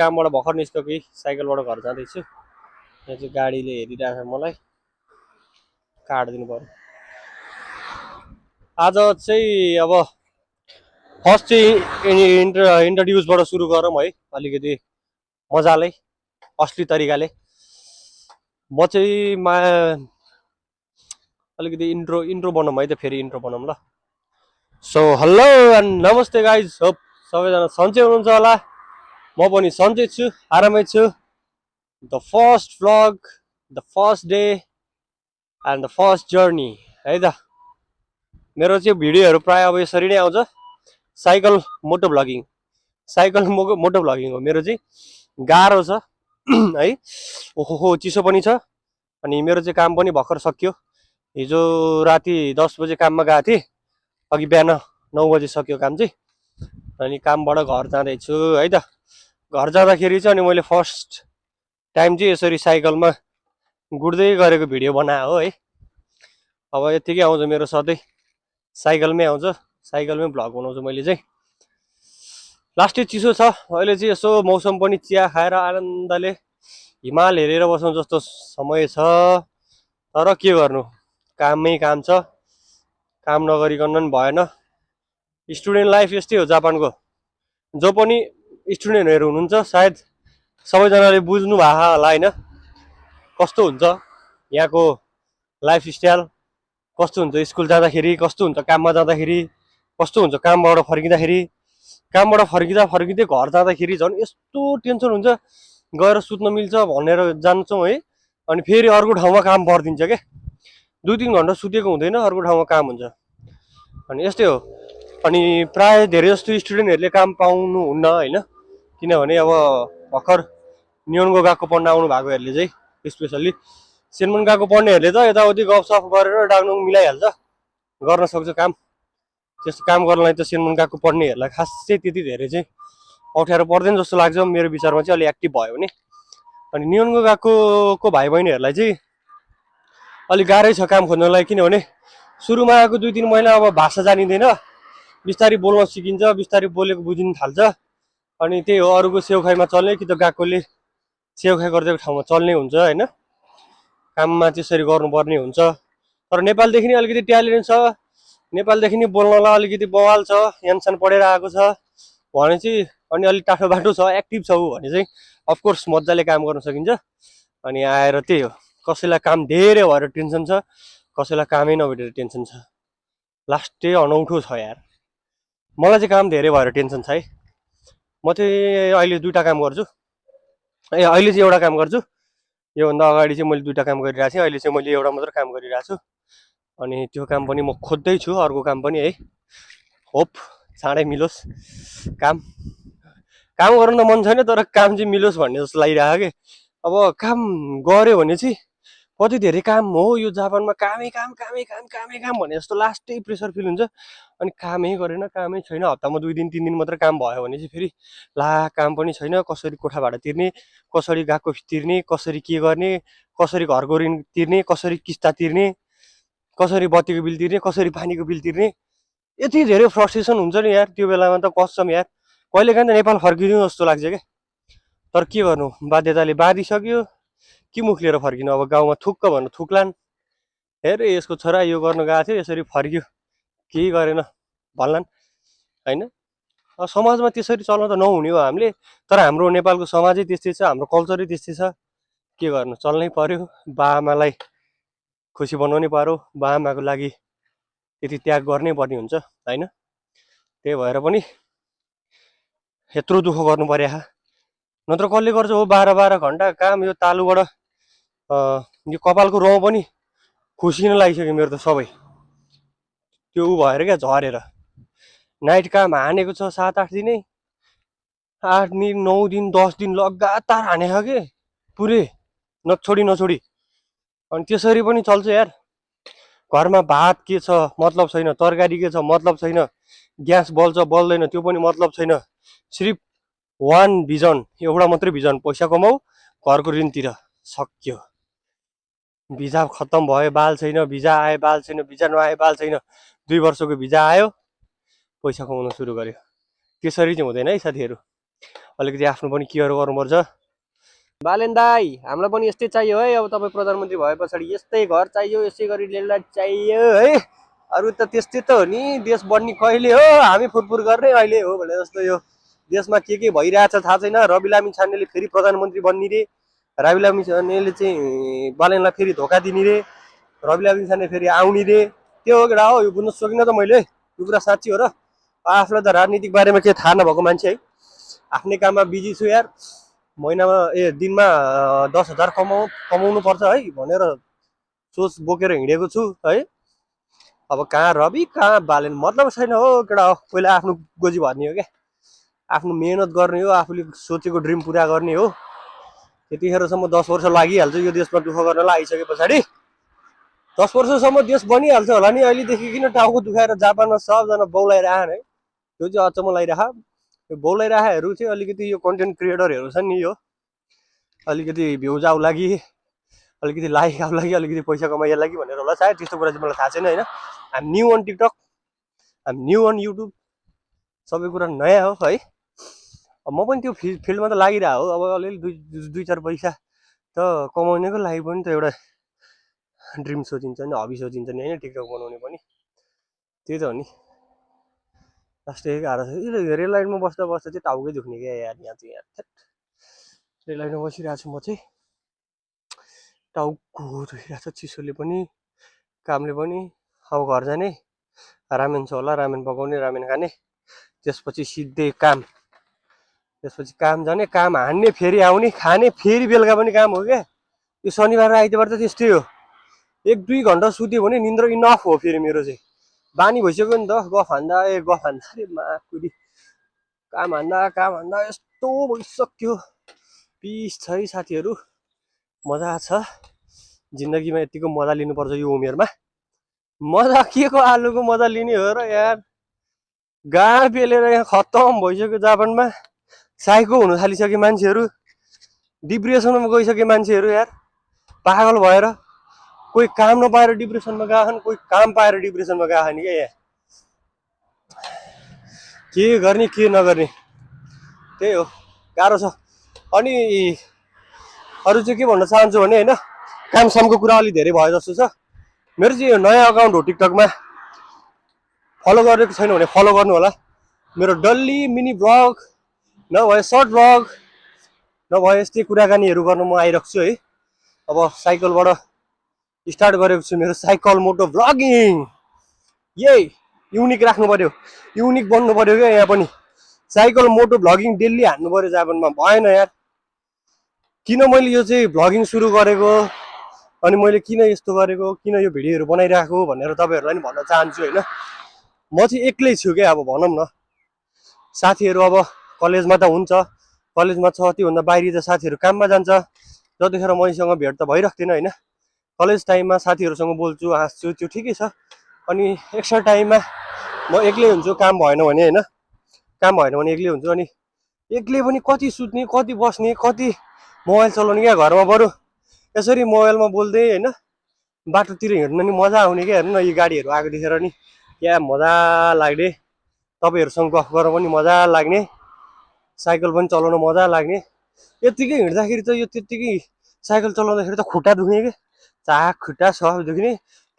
कामबाट भर्खर निस्क्यो कि साइकलबाट घर जाँदैछु। यहाँ चाहिँ गाडीले हेरिरहेको छ मलाई, काटिदिनु पर्यो। आज चाहिँ अब फर्स्ट चाहिँ इन्ट्रोड्युसबाट सुरु गरौँ है, अलिकति मजाले असली तरिकाले। म चाहिँ अलिकति इन्ट्रो बनाऊँ है त, फेरि इन्ट्रो बनाऊँ ल। सो हेलो एन्ड नमस्ते गाइज, होप सबैजना सन्चै हुनुहुन्छ होला। म पनि सन्चै छु, आरामै छु। The first vlog, the first day and the first journey है त। मेरो चाहिँ भिडियोहरू प्रायः अब यसरी नै आउँछ, साइकल मोटो भ्लगिङ हो मेरो चाहिँ। गाह्रो छ है, ओहो चिसो पनि छ। अनि मेरो चाहिँ काम पनि भर्खर सक्यो। हिजो राति 10 बजे काममा गएको थिएँ, अघि बिहान 9 बजे सक्यो काम चाहिँ। अनि कामबाट घर जाँदैछु है त। घर जाँदाखेरि चाहिँ अनि मैले फर्स्ट टाइम चाहिँ यसरी साइकलमा गुड्दै गरेको भिडियो बनाए हो है। अब यतिकै आउँछ मेरो सधैँ, साइकलमै आउँछ, साइकलमै भ्लग बनाउँछु मैले चाहिँ। लास्टै चिसो छ अहिले चाहिँ, यसो मौसम पनि चिया खाएर आनन्दले हिमाल हेरेर बस्नु जस्तो समय छ। तर के गर्नु, काममै काम छ, काम नगरिकन पनि भएन। स्टुडेन्ट लाइफ यस्तै हो जापानको। जो पनि स्टुडेन्टहरू हुनुहुन्छ सायद सबैजनाले बुझ्नु भएको होला होइन, कस्तो हुन्छ यहाँको लाइफस्टाइल, कस्तो हुन्छ स्कुल जाँदाखेरि, कस्तो हुन्छ काममा जाँदाखेरि, कस्तो हुन्छ कामबाट फर्किँदाखेरि, कामबाट फर्किँदै घर जाँदाखेरि झन् यस्तो टेन्सन हुन्छ। गएर सुत्न मिल्छ भनेर जान्छौँ है, अनि फेरि अर्को ठाउँमा काम परिदिन्छ क्या। 2-3 घन्टा सुतेको हुँदैन, अर्को ठाउँमा काम हुन्छ। अनि यस्तै हो। अनि प्रायः धेरै जस्तो स्टुडेन्टहरूले काम पाउनुहुन्न होइन, किनभने अब भर्खर नियोनको गएको पढ्न आउनु भएकोहरूले चाहिँ, स्पेसल्ली सेनमन गएको पढ्नेहरूले त यताउति गफसफ गरेर डाङडुङ मिलाइहाल्छ, गर्न सक्छ काम। त्यस्तो काम गर्नलाई त सेनमन गएको पढ्नेहरूलाई खासै त्यति धेरै चाहिँ अप्ठ्यारो पर्दैन जस्तो लाग्छ मेरो विचारमा चाहिँ, अलि एक्टिभ भयो भने। अनि नियोनको गएको भाइ बहिनीहरूलाई चाहिँ अलिक गाह्रै छ काम खोज्नलाई, किनभने सुरुमा आएको 2-3 महिना अब भाषा जानिँदैन, बिस्तारै बोल्न सिकिन्छ, बिस्तारै बोलेको बुझिन थाल्छ। अनि त्यही हो, अरूको सेउखाइमा चल्ने कि त गएकोले सेउखाइ गरिदिएको ठाउँमा चल्ने हुन्छ होइन। काममा त्यसरी गर्नुपर्ने हुन्छ। तर नेपालदेखि नै अलिकति ट्यालेन्ट छ, नेपालदेखि नै बोल्नलाई अलिकति बवाल छ, यानसान पढेर आएको छ भने चाहिँ, अनि अलिक टाठो बाटो छ, एक्टिभ छ भने चाहिँ अफकोर्स मजाले काम गर्न सकिन्छ। अनि आएर त्यही हो, कसैलाई काम धेरै भएर टेन्सन छ, कसैलाई कामै नभेटेर टेन्सन छ। लास्टै अनौठो छ यार। मलाई चाहिँ काम धेरै भएर टेन्सन छ है। म चाहिँ अहिले 2टा काम गर्छु, अहिले चाहिँ एउटा काम गर्छु। योभन्दा अगाडि चाहिँ मैले 2टा काम गरिरहेको थिएँ, अहिले चाहिँ मैले एउटा मात्र काम गरिरहेको छु। अनि त्यो काम पनि म खोज्दैछु, अर्को काम पनि है, होप चाँडै मिलोस् काम। काम गर्न त मन छैन, तर काम चाहिँ मिलोस् भन्ने जस्तो लागिरहेको कि। अब काम गऱ्यो भने चाहिँ कति धेरै काम हो यो जापानमा, कामै काम भने जस्तो लास्टै प्रेसर फिल हुन्छ। अनि कामै गरेन, कामै छैन, हप्तामा 2 दिन 3 दिन मात्र काम भयो भने चाहिँ फेरि ला काम पनि छैन, कसरी कोठा भाडा तिर्ने, कसरी गएको तिर्ने, कसरी के गर्ने, कसरी घरको ऋण तिर्ने, कसरी किस्ता तिर्ने, कसरी बत्तीको बिल तिर्ने, कसरी पानीको बिल तिर्ने। यति धेरै फ्रस्ट्रेसन हुन्छ नि यार त्यो बेलामा त, कसम यार कहिलेकाहीँ त नेपाल फर्किदिउँ जस्तो लाग्छ क्या। तर के गर्नु, बाध्यताले बाँधिसक्यो, के मुख लिएर फर्किनु। अब गाउँमा थुक्क भन्नु थुक्लान्, हेर यसको छोरा यो गर्न गएको थियो यसरी फर्क्यो, केही गरेन भन्लान् होइन। समाजमा त्यसरी चल्न त नहुने हो हामीले, तर हाम्रो नेपालको समाजै त्यस्तै छ, हाम्रो कल्चरै त्यस्तै छ। के गर्नु, चल्नै पर्यो, बाआमालाई खुसी बनाउनै पर्यो, बाआमाको लागि त्यति त्याग गर्नै पर्ने हुन्छ होइन। त्यही भएर पनि यत्रो दुःख गर्नु पर्यो, नत्र कसले गर्छ हो 12-12 घन्टा काम। यो तालुबाट यो कपालको रौँ पनि खुसिन लागिसक्यो मेरो त सबै, त्यो ऊ भएर क्या, झरेर। नाइट काम हानेको छ 7-8 दिनै, 8 दिन 9 दिन 10 दिन लगातार हानेको के पुरै, नछोडी। अनि त्यसरी पनि चल्छ यार। घरमा भात के छ मतलब छैन, तरकारी के छ मतलब छैन, ग्यास बल्छ बल्दैन त्यो पनि मतलब छैन। सिर्फ वान भिजन, एउटा मात्रै भिजन, पैसा कमाऊ, घरको ऋण तिर, सक्यो। भिजा खत्तम भयो, बाल छैन, भिजा आयो बाल छैन, भिजा नआयो बाल छैन। 2 वर्षको भिजा आयो, पैसा कमाउन सुरु गर्यो। त्यसरी चाहिँ हुँदैन है साथीहरू। अलिकति आफ्नो पनि केयर गर्नुपर्छ। बालेन दाई हामीलाई पनि यस्तै चाहियो है। अब तपाईँ प्रधानमन्त्री भए पछाडि यस्तै घर चाहियो, यसै गरी रेललाइट चाहियो है। अरू त त्यस्तै त हो नि, देश बन्ने कहिले हो, हामी फुरफुर गर्ने अहिले हो भने जस्तो। यो देशमा के भइरहेछ थाहा छैन। रवि लामी छानेले फेरि प्रधानमन्त्री बन्ने रे, रवि लामी छानेले चाहिँ बालेनलाई फेरि धोका दिने रे, रवि लामी छाने फेरि आउने रे। त्यो हो केटा हो, यो बुझ्नु सकिनँ त मैले। यो कुरा साँच्ची हो र? आफूलाई त राजनीतिक बारेमा केही थाहा नभएको मान्छे है। आफ्नै काममा बिजी छु यार। महिनामा दिनमा 10,000 कमाउनु पर्छ है भनेर सोच बोकेर हिँडेको छु है। अब कहाँ रवि कहाँ बालेन मतलब छैन हो केटा हो। पहिला आफ्नो गोजी भर्ने हो क्या, आफ्नो मेहनत गर्ने हो, आफूले सोचेको ड्रिम पुरा गर्ने हो। त्यतिखेरसम्म 10 वर्ष लागिहाल्छ यो देशमा दुःख गर्नलाई। आइसके पछाडि 10 वर्षसम्म देश बनिहाल्छ होला नि। अहिलेदेखि किन टाउको दुखाएर जापानमा सबजना बौलाइरहन् है, त्यो चाहिँ अचम्म लागिरह। यो बौलाइरहेहरू चाहिँ अलिकति यो कन्टेन्ट क्रिएटरहरू छन् नि, यो अलिकति भ्युज आउ लागि, अलिकति लाइक आउ लागि, अलिकति पैसा कमाइया लागि भनेर होला सायद। त्यस्तो कुरा चाहिँ मलाई थाहा छैन होइन। I'm new on TikTok, I'm new on YouTube, सबै कुरा नयाँ हो है। म पनि त्यो फिल्डमा त लागिरह हो। अब अलिअलि दुई चार पैसा त कमाउनेको लागि पनि त एउटा ड्रिम सोचिन्छ नि, हबी सोचिन्छ नि होइन, टिकटक बनाउने पनि त्यही त हो नि। लास्टै गाह्रो छ। रेल लाइनमा बस्दा बस्दा चाहिँ टाउकै दुख्ने क्या यार। यहाँ चाहिँ यार रेल लाइनमा बसिरहेको छु म चाहिँ, टाउको दुखिरहेको छ चिसोले पनि कामले पनि। अब घर जाने, रामेन छ होला, रामेन पकाउने, रामेन खाने, त्यसपछि सिधै काम, त्यसपछि काम जाने, काम हान्ने, फेरि आउने, खाने, फेरि बेलुका पनि काम हो क्या। यो शनिबार आइतबार त त्यस्तै हो। 1-2 घन्टा सुत्यो भने निन्द्रा इनफ हो फेरि मेरो चाहिँ। बानी भइसक्यो नि त गफ हान्दा अरे माकुरी काम हान्दा यस्तो भइसक्यो। पिस छ है साथीहरू, मजा छ जिन्दगीमा। यतिको मजा लिनुपर्छ यो उमेरमा। मजा के को आलुको मजा लिने हो र यार। गाँड पेलेर यहाँ खत्तम भइसक्यो जापानमा। साइको हुन थालिसके मान्छेहरू, डिप्रेसनमा गइसके मान्छेहरू यार, पागल भएर। कोही काम नपाएर डिप्रेसनमा गएछन्, कोही काम पाएर डिप्रेसनमा गएछन् क्या। यहाँ के गर्ने के नगर्ने त्यही हो, गाह्रो छ। अनि अरू चाहिँ के भन्न चाहन्छु भने होइन, कामसामको कुरा अलिक धेरै भयो जस्तो छ। मेरो चाहिँ नयाँ अकाउन्ट हो टिकटकमा, फलो गरेको छैन भने फलो गर्नु होला। मेरो डल्ली मिनी ब्लग नभए सर्ट ब्लग नभए यस्तै कुराकानीहरू गर्न म आइरहेको छु है। अब साइकलबाट स्टार्ट गरेको छु मेरो साइकल मोटो भ्लगिङ। यही युनिक राख्नु पर्यो, युनिक बन्नु पर्यो क्या। यहाँ पनि साइकल मोटो भ्लगिङ डेली हान्नु पर्यो जापानमा, भएन यार। किन मैले यो चाहिँ भ्लगिङ सुरु गरेको, अनि मैले किन यस्तो गरेको, किन यो भिडियोहरू बनाइरहेको भनेर तपाईँहरूलाई नि भन्न चाहन्छु होइन। म चाहिँ एक्लै छु क्या। अब भनौँ न, साथीहरू अब कलेजमा त हुन्छ, कलेजमा छ, त्योभन्दा बाहिरी त साथीहरू काममा जान्छ, जतिखेर मसँग भेट त भइराख्दैन होइन। कलेज टाइममा साथीहरूसँग बोल्छु, हाँस्छु, त्यो ठिकै छ। अनि एक्स्ट्रा टाइममा म एक्लै हुन्छु, काम भएन भने होइन, काम भएन भने एक्लै हुन्छु। अनि एक्लै पनि कति सुत्ने, कति बस्ने, कति मोबाइल चलाउने क्या घरमा। बरु यसरी मोबाइलमा बोल्दै होइन बाटोतिर हिँड्न नि मजा आउने क्या। हेर्नु न यो गाडीहरू आएको देखेर नि क्या मजा लाग्ने, तपाईँहरूसँग गफ गर्न पनि मजा लाग्ने, साइकल पनि चलाउन मजा लाग्ने। यत्तिकै हिँड्दाखेरि त यो त्यत्तिकै साइकल चलाउँदाखेरि त खुट्टा दुख्ने क्या, चाक खुट्टा सब दुख्ने,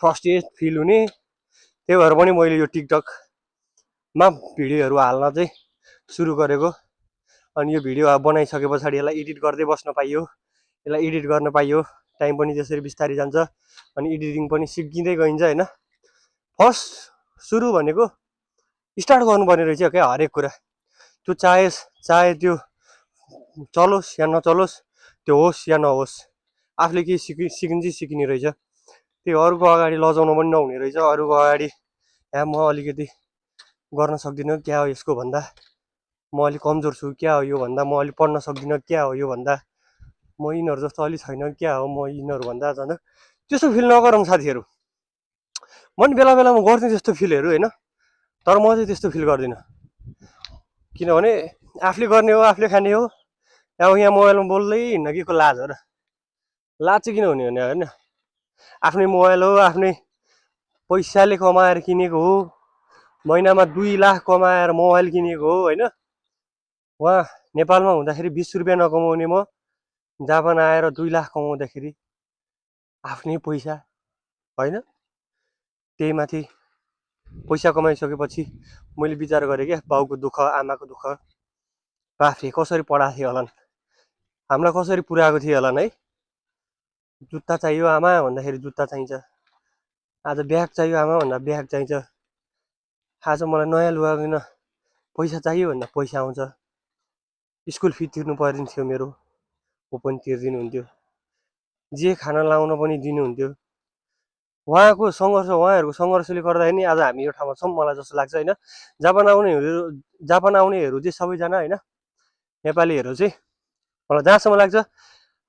फ्रस्ट्रेट फिल हुने। त्यही भएर पनि मैले यो टिकटकमा भिडियोहरू हाल्न चाहिँ सुरु गरेको। अनि यो भिडियो बनाइसके पछाडि यसलाई एडिट गर्दै बस्न पाइयो, यसलाई एडिट गर्न पाइयो, टाइम पनि त्यसरी बिस्तारै जान्छ। अनि एडिटिङ पनि सिकिँदै गइन्छ होइन। फर्स्ट सुरु भनेको स्टार्ट गर्नुपर्ने रहेछ क्या हरेक कुरा। त्यो चाहे त्यो चलोस् या नचलोस्, त्यो होस् या नहोस्, आफूले केही सिकिन्छ सिकिने रहेछ। त्यो अरूको अगाडि लजाउन पनि नहुने रहेछ। अरूको अगाडि या म अलिकति गर्न सक्दिनँ क्या हो यसको भन्दा, म अलिक कमजोर छु क्या हो यो भन्दा, म अलिक पढ्न सक्दिनँ क्या हो यो भन्दा, म यिनीहरू जस्तो अलिक छैन क्या हो, म यिनीहरू भन्दा झन् त्यस्तो फिल नगरौँ साथीहरू। म नि बेला बेलामा गर्थेँ त्यस्तो फिलहरू होइन, तर म चाहिँ त्यस्तो फिल गर्दिनँ। किनभने आफूले गर्ने हो, आफूले खाने हो। अब यहाँ मोबाइलमा बोल्दै हिँड्न के को लाज हो र? लाज चाहिँ किन हुने भने होइन, आफ्नै मोबाइल हो, आफ्नै पैसाले कमाएर किनेको हो, महिनामा 2 लाख कमाएर मोबाइल किनेको हो होइन। उहाँ नेपालमा हुँदाखेरि 20 रुपियाँ नकमाउने म जापान आएर 2 लाख कमाउँदाखेरि आफ्नै पैसा होइन त्यही माथि पैसा कमाइसकेपछि मैले विचार गरेँ क्या बाउको दुःख आमाको दुःख बाफले कसरी पढाएको थियो होला हामीलाई कसरी पुर्याएको थियो होला है जुत्ता चाहियो आमा भन्दाखेरि जुत्ता चाहिन्छ आज ब्याग चाहियो आमा भन्दा ब्याग चाहिन्छ आज मलाई नयाँ लुगा किन पैसा चाहियो भन्दा पैसा आउँछ स्कुल फी तिर्नु परिन्थ्यो मेरो ऊ पनि तिर्दिनुहुन्थ्यो जे खाना लाउन पनि दिनुहुन्थ्यो उहाँहरूको सङ्घर्षले गर्दाखेरि नि आज हामी यो ठाउँमा छौँ मलाई जस्तो लाग्छ होइन जापान आउनेहरू चाहिँ सबैजना होइन नेपालीहरू चाहिँ मलाई जहाँसम्म लाग्छ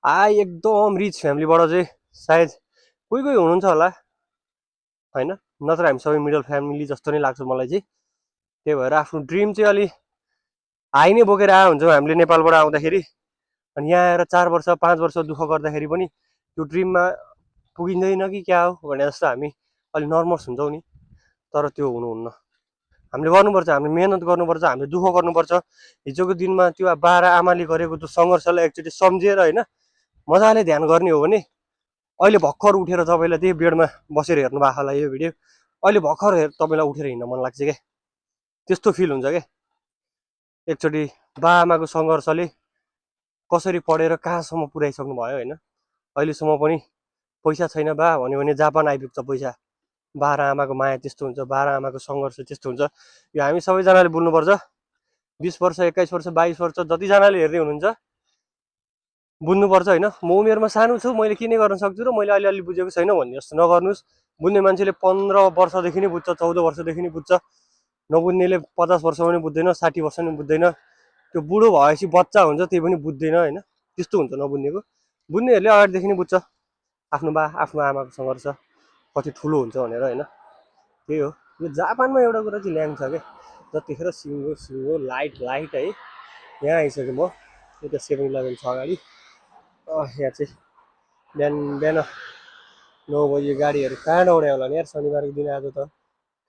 एकदम रिच फ्यामिलीबाट चाहिँ सायद कोही कोही हुनुहुन्छ होला होइन नत्र हामी सबै मिडल फ्यामिली जस्तो नै लाग्छ मलाई चाहिँ त्यही भएर आफ्नो ड्रिम चाहिँ अलि हाई नै बोकेर आएको हुन्छौँ हामीले नेपालबाट आउँदाखेरि अनि यहाँ आएर 4 वर्ष 5 वर्ष दुःख गर्दाखेरि पनि त्यो ड्रिममा पुगिँदैन कि क्या हो भने जस्तो हामी अलि नर्भस हुन्छौँ नि तर त्यो हुनुहुन्न हामीले गर्नुपर्छ हामीले मेहनत गर्नुपर्छ हामीले दुःख गर्नुपर्छ हिजोको दिनमा त्यो बाह्र आमाले गरेको त्यो सङ्घर्षलाई एकचोटि सम्झेर होइन मजाले ध्यान गर्ने हो भने अहिले भर्खर उठेर तपाईँलाई त्यही बेडमा बसेर हेर्नु भएको होला यो भिडियो अहिले भर्खर तपाईँलाई उठेर हिँड्न मन लाग्छ क्या त्यस्तो फिल हुन्छ क्या एकचोटि बाआमाको सङ्घर्षले कसरी पढेर कहाँसम्म पुर्याइसक्नु भयो होइन अहिलेसम्म पनि पैसा छैन बा भन्यो भने जापान आइपुग्छ पैसा बाह्र आमाको माया त्यस्तो हुन्छ बाह्र आमाको सङ्घर्ष त्यस्तो हुन्छ यो हामी सबैजनाले बुझ्नुपर्छ 20 वर्ष 21 वर्ष 22 वर्ष जतिजनाले हेर्दै हुनुहुन्छ बुझ्नुपर्छ होइन म उमेरमा सानो छु मैले के नै गर्न सक्छु र मैले अलिअलि बुझेको छैन भन्ने जस्तो नगर्नुहोस् बुझ्ने मान्छेले 15 वर्षदेखि नै बुझ्छ 14 वर्षदेखि नै बुझ्छ नबुझ्नेले 50 वर्ष पनि बुझ्दैन 60 वर्ष पनि बुझ्दैन त्यो बुढो भएपछि बच्चा हुन्छ त्यही पनि बुझ्दैन होइन त्यस्तो हुन्छ नबुझ्नेको बुझ्नेहरूले अगाडिदेखि नै बुझ्छ आफ्नो आमाको सङ्घर्ष कति ठुलो हुन्छ भनेर होइन त्यही हो यो जापानमा एउटा कुरा चाहिँ ल्याङ छ क्या जतिखेर सिङ्गो लाइट है यहाँ आइसकेँ म यता 7-11 छ अगाडि यहाँ चाहिँ बिहान 9 बजी गाडीहरू कहाँ दौड्यो होला नि यार शनिबारको दिन आज त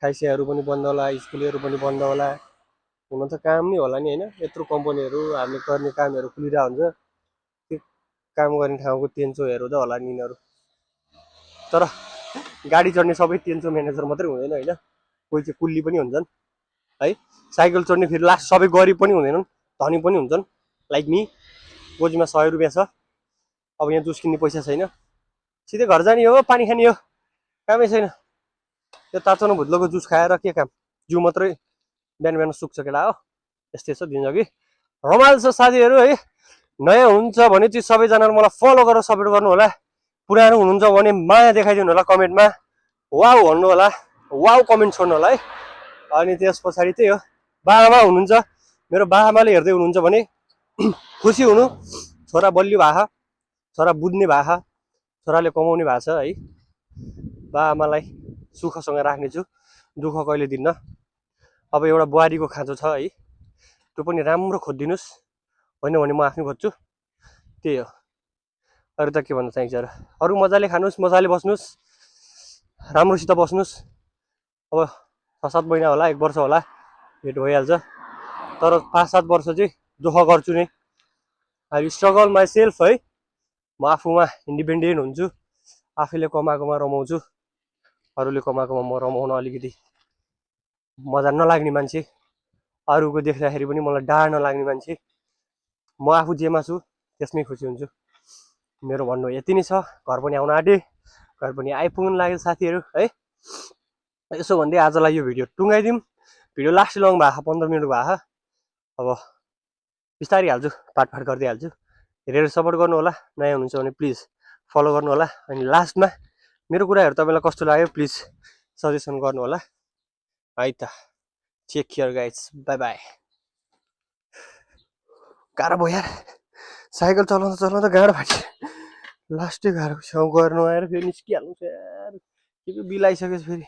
खाइसियाहरू पनि बन्द होला स्कुलहरू पनि बन्द होला हुन त काम नै होला नि होइन यत्रो कम्पनीहरू हामीले गर्ने कामहरू खुलिरहेको हुन्छ त्यो काम गर्ने ठाउँको तेन्चो हेर्नु त होला नि यिनीहरू तर गाडी चढ्ने सबै तेन्चो म्यानेजर मात्रै हुँदैन होइन कोही चाहिँ कुल्ली पनि हुन्छन् है साइकल चढ्ने फेरि लास्ट सबै गरिब पनि हुँदैनन् धनी पनि हुन्छन् लाइक मी गोजीमा 100 रुपियाँ छ अब यहाँ जुस किन्ने पैसा छैन सिधै घर जाने हो पानी खाने हो कामै छैन त्यो तातो भुत्लोको जुस खाएर के काम जिउ मात्रै बिहान सुक्छ केटा हो यस्तै छ दिनजगी रमाइलो छ साथीहरू है नयाँ हुन्छ भने चाहिँ सबैजनाले मलाई फलो गरेर सपोर्ट गर्नु होला पुरानो हुनुहुन्छ भने माया देखाइदिनु होला कमेन्टमा वाउ भन्नु होला वाउ कमेन्ट छोड्नु होला है अनि त्यस पछाडि त्यही हो बाआमा हुनुहुन्छ मेरो बाआमाले हेर्दै हुनुहुन्छ भने खुसी हुनु छोरा बलियो भएको छोरा बुझ्ने भएको छोराले कमाउने भएको छ है बाआमालाई सुखसँग राख्नेछु दुःख कहिले दिन्न अब एउटा बुहारीको खाँचो छ है त्यो पनि राम्रो खोजिदिनुहोस् होइन भने म आफै खोज्छु त्यही हो अरू त के भन्न चाहिन्छ र अरू मजाले खानुहोस् मजाले बस्नुहोस् राम्रोसित बस्नुहोस् अब 6-7 महिना होला 1 वर्ष होला भेट भइहाल्छ तर 5-7 वर्ष चाहिँ दुःख गर्छु नै आई स्ट्रगल माइ सेल्फ है म आफूमा इन्डिपेन्डेन्ट हुन्छु आफैले कमाएकोमा रमाउँछु अरूले कमाएकोमा म रमाउन अलिकति मजा नलाग्ने मान्छे अरूको देख्दाखेरि पनि मलाई डाँड नलाग्ने मान्छे म आफू जेमा छु त्यसमै खुसी हुन्छु मेरो भन्नु यति नै छ घर पनि आउन आँटे घर पनि आइपुग्नु लाग्यो साथीहरू है यसो भन्दै आजलाई यो भिडियो टुङ्गाइदिउँ भिडियो लास्ट लङ भएको 15 मिनट भएको अब बिस्तारै हाल्छु पाटपाट गर्दै हाल्छु हेरेर सपोर्ट गर्नु होला नयाँ हुनुहुन्छ भने प्लिज फलो गर्नु होला अनि लास्टमा मेरो कुराहरू तपाईँलाई कस्तो लाग्यो प्लिज सजेसन गर्नु होला है त take care guys bye bye गाह्रो भयो यार साइकल चलाउँदा गाह्रो फाट्यो लास्टै गाह्रो छेउ गर्नु आएर फेरि निस्किहाल्नु यार के बिलाइसकेछ फेरि